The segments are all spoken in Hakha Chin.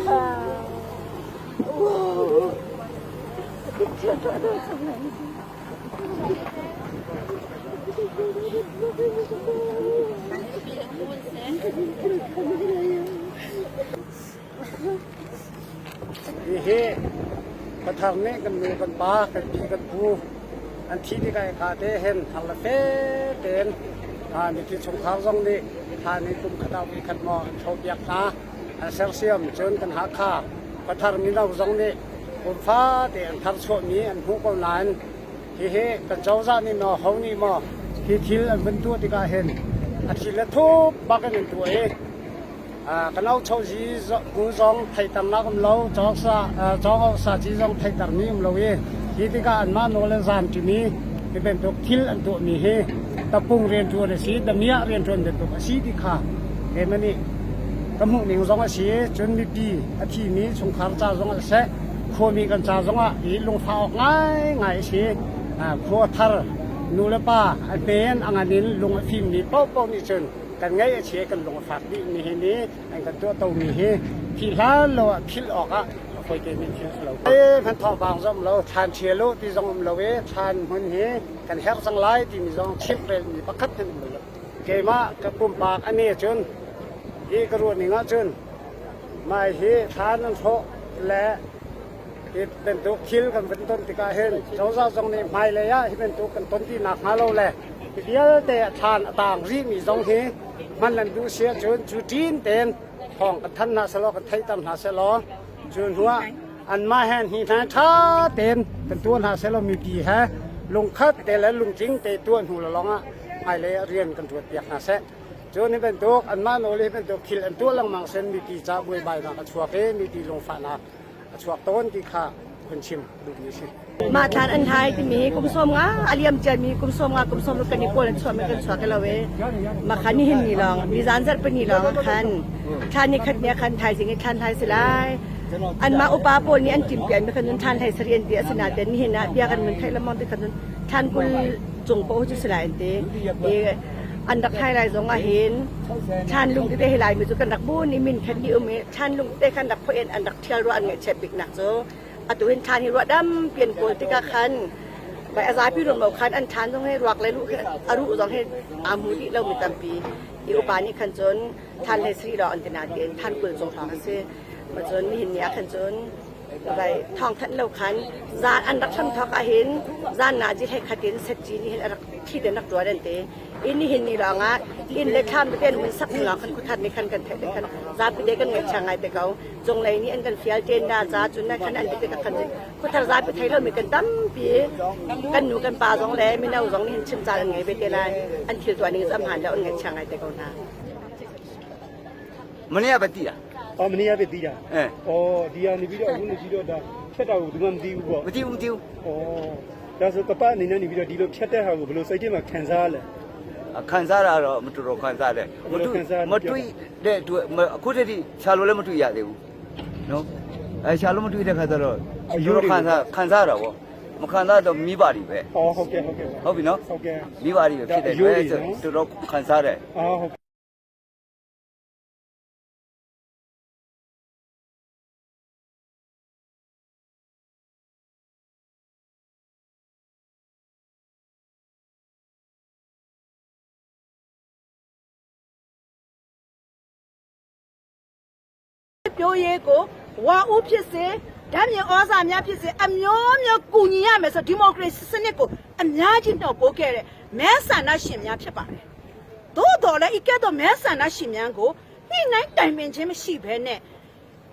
Hihi khuathar nih kan nu kan pa kan pi kan pu an thih tikah hika te hin har le fe tein mithi chungkhar zong nih thla nih kum khat ah voikhat maw an thlawhpiak hna. An sersiam cun kan Hakha khuathar mino zong nih kum fate an tharchuahmi an hmuh ko nain hihi kan cozah nih maw ho nih maw hi thil an vun tuah tikah hin a thil le thup bak in an tuah i kan auchozi hnu zong theihternak um lo cawk sa ci zong theihtermi um lo i hi tikah anmah nawl le zan ṭimi hi bantuk thil an tuahmi hi tapung rianṭuan a si damiah rianṭuan bantuk a si ti kha keimah nih ka hmuh ning zong a si cun mipi a thimi chungkhar ca zong ah seh khuami kan ca zong ah hi lungfah awk ngaingai a si khua thar nu le pa a hme a ngan in lung a fimmi paohpaoh nih cun kan ngaih a chia kan lung a fak dih mi hi ni an kan tuah to mi hi thi hlan lo ah philh awk ah a foi te mi thil lo. Hman thawng vang zong lo thlan ṭhial u ti zong um lo i thlan hmun hi kan herh cang lai timi zong chimh rel mi pakhat hmanh um lo. Keimah ka pumpak a ne cun hi ka ruah ning ahcun mai hi thlan an hrawh le hi bantuk thil kan van ton tikah hin cozah zong nih hmailei ah hi bantuk kan ton ti nak hnga lo le hi vialte a thlan a tang rihmi zong hi hman an duh si ahcun cu ṭin tein thawng kan thanh hna selaw kan theihter hna selaw cu hnuah anmah he hni hna ṭha tein kan tuah hna selaw mipi he lungkhat te le lungtling te tuah hnu lawng ah hmailei ah rian kan ṭuan piak hna seh. Cun hi bantuk anmah nawl hi bantuk thil an tuah lengmang sen mipi ca buaibainak a chuak i mipi lungfahnak a chuak tawn ti kha hun chim duhmi a si. Mah thlan an hlai timi hi kum sawm nga a liam ciami kum sawm nga kum sawm kan i kawl an chuah mi kan chuak lo e mah kha nihin ni lawng nizan zarhpini lawng ah khan thlan ni khat ni ah khan thaizing i thlan hlai si lai anmah upa pawl nih an timpian mi khan cun thlan hlai sari an ti asinain nihin ah bia kan mun theih lengmang ti khan cun thlan 20 cung paoh cu si lai an ti. I an rak hai lai zong ah hin thlan lung tete hi Laimi cu kan rak bun i min khan dih um i thlan lung tete khan rak phoih in an rak thial rua an ngaihchiat bik nak cu atu hin thlan hi ruah dam pian kawl tikah khan vai a zapi ruang lo khan an thlan zong hi ruak le luh a ruh zong hi aa mu dih lo mi tampi i upa nih khan cun thlan hlei sari lawng an ti na tiin thlan 20 cung hrawng a si ma cun nihin ni ah khan cun Vai thawng thanh lo khan zan an rak hram thawk ahhin zan na ji hlei khat in set ci nih hin a rak thi den rak tuan an ti. Inn ni hin ni lawng ah inn le thlam tete an hun sak hnu lawng khan khuathat nih khan kan theih te khan zapi te kan ngaihchia ngai te ko. Cunglei nih an kan fial ṭen da ca cun na khan an ti tikah khan khuathar zapi thei lomi kan tampi kan nu kan pa zong le mino zong nih hin chim caan an ngei ve te lai. An thil tuah ning cu a hmaan lo an ngaihchia ngai te ko hna. မနေ့ကပဲတည်တာ အော်မနေ့ကပဲတီးတာ အဲ အော်ဒီဟာနေပြီးတော့အခုနေပြီးတော့ဒါဖြတ်တာကိုသူမှမသိဘူးပေါ့ မတည်ဘူးမတည်ဘူး အော်ဒါဆိုကပအနေနဲ့နေပြီးတော့ဒီလိုဖြတ်တဲ့ဟာကိုဘယ်လိုစိတ်ထဲမှာခံစားရလဲ ခံစားရတော့မတော်တော်ခံစားတယ် ဘယ်လိုခံစားရလဲ မတွေ့တဲ့အတွက်မအခုတည်းကရှာလို့လည်းမတွေ့ရသေးဘူးနော်အဲရှာလို့မတွေ့တဲ့ခါကျတော့တော်တော်ခံစားခံစားရတာပေါ့မခံစားတော့မိဘတွေပဲ အော်ဟုတ်ကဲ့ဟုတ်ကဲ့ ဟုတ်ပြီနော် ဟုတ်ကဲ့ မိဘတွေပဲဖြစ်တဲ့ ဒါအယိုး အတွက် တွေနော် တော်တော်ခံစားတယ် အော်ဟုတ် ပြိုးရေးကိုဝါဦးဖြစ်စေဓာတ်မြေဩဇာများဖြစ်စေအမျိုးမျိုးကူညီရမယ်ဆိုဒီမိုကရေစီစနစ်ကိုအများကြီးနှောက်ပိုးခဲ့တဲ့မဲဆန္ဒရှင်များဖြစ်ပါတယ်။သို့တော်လည်းဤကဲ့သို့မဲဆန္ဒရှင်များကိုညှိနှိုင်းတိုင်ပင်ခြင်းမရှိဘဲနဲ့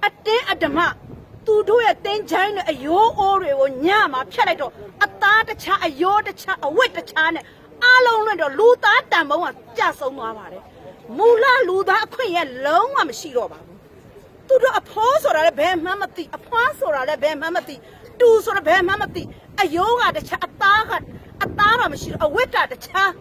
အတင်းအဓမ္မသူတို့ရဲ့တင်းချိုင်းနဲ့အယိုးအိုးတွေကိုညမှာဖြတ်လိုက်တော့အသားတခြားအယိုးတခြားအဝတ်တခြားနဲ့အားလုံးလွင့်တော့လူသားတန်ပုံးကကြဆုံးသွားပါတယ်။မူလလူသားအခွင့်အရေးလုံးဝမရှိတော့ပါဘူး။ သူတို့အဖိုးဆိုတာလည်းဘယ်မှမသိအဖွားဆိုတာလည်းဘယ်မှမသိတူဆိုတာဘယ်မှမသိအယိုးကတခြားအသားကအသားတော့မရှိတော့အဝတ်ကတခြား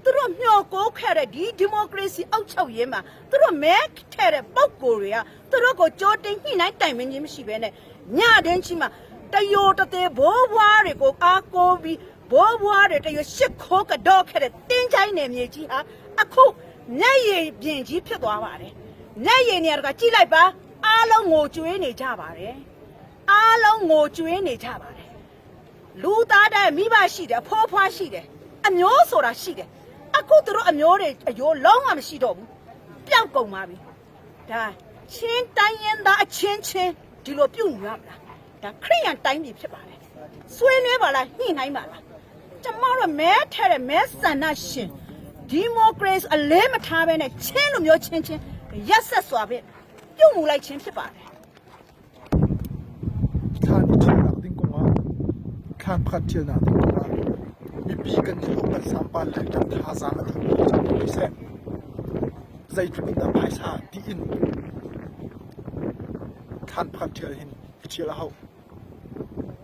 သူတို့မျောကိုခဲ့တဲ့ဒီဒီမိုကရေစီအောက်ချုပ်ရေးမှာသူတို့မဲထဲတဲ့ပုံကိုယ်တွေကသူတို့ကိုကြိုးတင်ညှိနှိုင်းတိုင်ပင်ခြင်းမရှိဘဲနဲ့ညတင်းချင်းမှာတယိုတသေးဘိုးဘွားတွေကိုအားကိုးပြီးဘိုးဘွားတွေတယိုရှစ်ခိုးကတော့ခဲ့တဲ့တင်းချိုင်းနယ်မြေကြီးဟာအခုမျက်ရည်ပြင်ကြီးဖြစ်သွားပါတယ် မျက်ရည်နေရာတကကြည့်လိုက်ပါ အားလုံးငိုကြွေးနေကြပါတယ်အားလုံးငိုကြွေးနေကြပါတယ်လူသားတဲ့မိဘရှိတယ်အဖိုးဖွားရှိတယ်အမျိုးဆိုတာရှိတယ်အခုသူတို့အမျိုးတွေအယိုးလုံးဝမရှိတော့ဘူးပျောက်ကုန်ပါပြီဒါချင်းတိုင်းရင်သားအချင်းချင်းဒီလိုပြုတ်နေရမလားဒါခရိယန်တိုင်းပြည်ဖြစ်ပါတယ်ဆွေးနွေးပါလားညှိနှိုင်းပါလားကျမတို့မဲထဲတဲ့မဲဆန္ဒရှင်ဒီမိုကရေစီအလေးမထားဘဲနဲ့ချင်းလိုမျိုးချင်းချင်းရက်ဆက်စွာဖြင့်ပြုတ်မူလိုက်ခြင်းဖြစ်ပါတယ် thlan i ṭhialnak ding kongah thlan pakhat ṭhialnak ding kongah mipi kan i hlawh kan sangpal le kan thazaang a dihmi cu ti seh zeitluk in dah phaisa tiin thlan pakhat ṭhial hin i ṭhial a hau.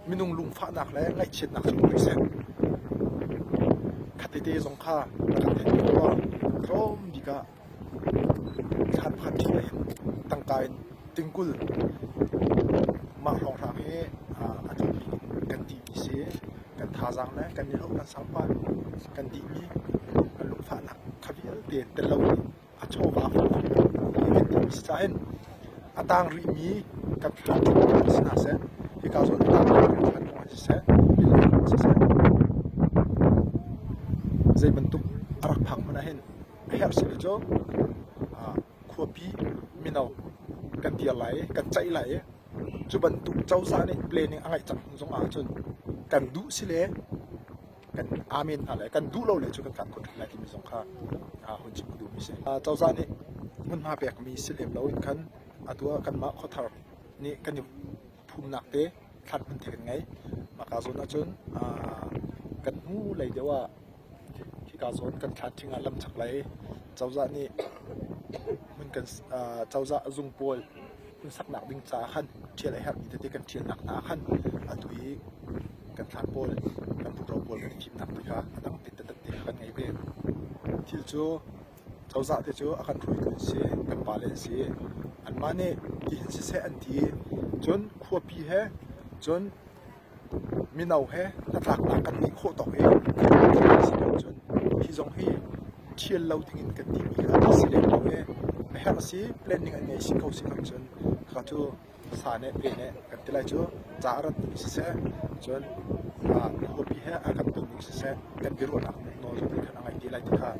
Minung lungfahnak le ngaihchiatnak cu um rih seh. Khatete zong kha a kan theih ko rua. Tlawm bik ah thlan pakhat ṭhial hin tangka in tingkul mah hrawnghrang hi a tlawm bik in kan timi si. Kan thazaang le kan i hlawh kan sangpal kan dihmi kan lungfahnak kha vialte tel loin a chawva kan timi si caah hin a tang rihmi kan thlan si hna seh, hika zawn a tang rihmi kan thlan kong siseh, siseh, zei bantuk a rak phak hmanh ah hin a herh simi cu khuapi mino kan dir lai i kan ceih lai i cu bantuk cozah nih planning a ngeih cang hnu zong ahcun kan duh si le kan amen hna lai kan duh lo le cu kan kan khawh lai timi zong kha hun chim ka duhmi si. Cozah nih hmunhma pekmi si lem loin khan atu ah kanmah khuathar nih kan i phumnak te thlan hmun te kan ngei. Maka zawn ahcun kan hnu lei deuh ah Hika zawn kan thlan ṭhing ah lam chaklei cozah nih hmun kan cozah zung pawl hmun saknak ding caah khan ṭhial a herhmi tete kan ṭhialnak hna ah khan atu i kan thlan pawl kan putro pawl kan i thimnak te kha a dang te tete kha kan ngei ve. Thil cu cozah te cu a kan hruaitu an si, kan pale an si. Anmah nih tihin siseh an ti i cun khuapi he cun Mino he hnatlaknak kan ngeih khawh tawk i kan si lo cun hi zong hi ṭhial lo dingin kan timi kha a si lem lo i a herh si planning an ngei si ko si lo cun kha cu sa neh pe neh kan ti lai cu ca a rat ning siseh cun khuapi he a kan ton ning siseh kan biaruahnak nawl zong nih khan a ngeih te lai ti kha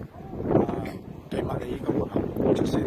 keimah lei i ka ruahnak cu a si.